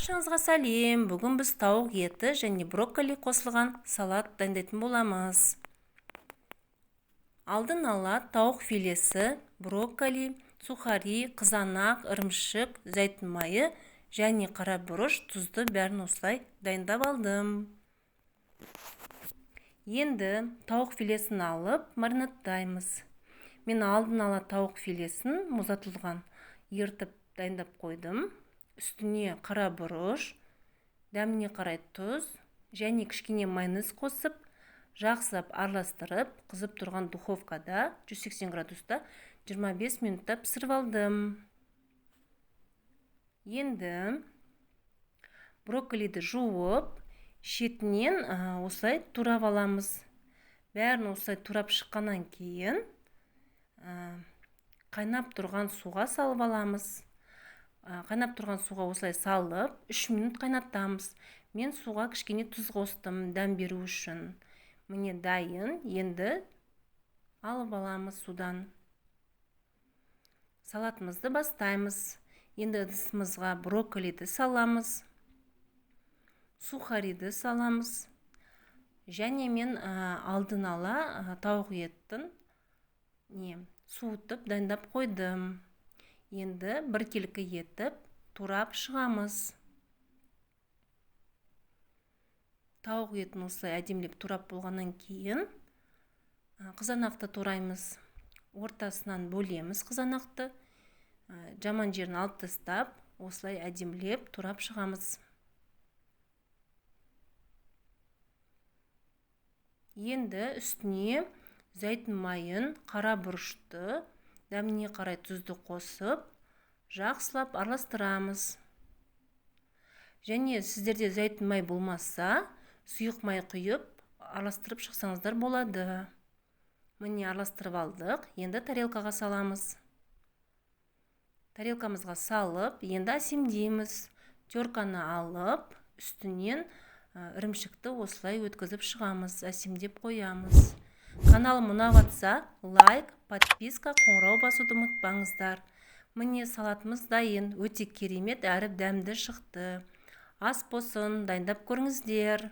Баршаңызға сәлем. Бүгін біз тауық еті және брокколи қосылған салат дайындайтын боламыз. Алдын ала тауық филесі, брокколи, сухари, қызанақ, ірімшік, зәйтүн майы және қара бұрыш, тұзды бәрін осылай дайындап алдым. Енді тауық филесін алып маринадтаймыз. Мен алдын ала тауық филесін мұздатылған ерітіп дайындап қойдым. Үстіне қара бұрыш, дәміне қарай тұз және кішкене майонез қосып, жақсылап араластырып, қызып тұрған духовкада 180 градуста 25 минутта пісіріп алдым. Енді брокколиді жуып, шетінен осылай турап аламыз. Бәрін осылай турап шыққаннан кейін қайнап тұрған суға салып аламыз. Қайнап тұрған суға осылай салып, 3 минут қайнатамыз. Мен суға кішкене тұз қостым, дәм беру үшін. Міне дайын, енді алып аламыз судан. Салатымызды бастаймыз. Енді ыдысымызға брокколиді саламыз, сухариді саламыз. Және мен алдын ала тауық етін суытып дайындап қойдым. Енді біркелкі етіп турап шығамыз. Тауық етін осылай әдемілеп турап болғаннан кейін қызанақты тураймыз. Ортасынан бөлеміз қызанақты. Жаман жерін алып тастап, осылай әдемілеп турап шығамыз. Енді үстіне зәйтүн майын, қара бұрышты, дәміне қарай тұзды қосып, жақсылап араластырамыз. Және сіздерде зәйтүн май болмаса, сұйық май құйып, араластырып шықсаңыздар болады. Міне араластырып алдық. Енді тарелкаға саламыз. Тарелкамызға салып, енді әсемдейміз. Терканы алып, үстінен ірімшікті осылай өткізіп шығамыз, әсемдеп қоямыз. Каналым ұнап жатса, лайк, подписка, қоңырау басуды ұмытпаңыздар. Міне салатымыз дайын, өте керемет әрі дәмді шықты. Ас болсын, дайындап көріңіздер.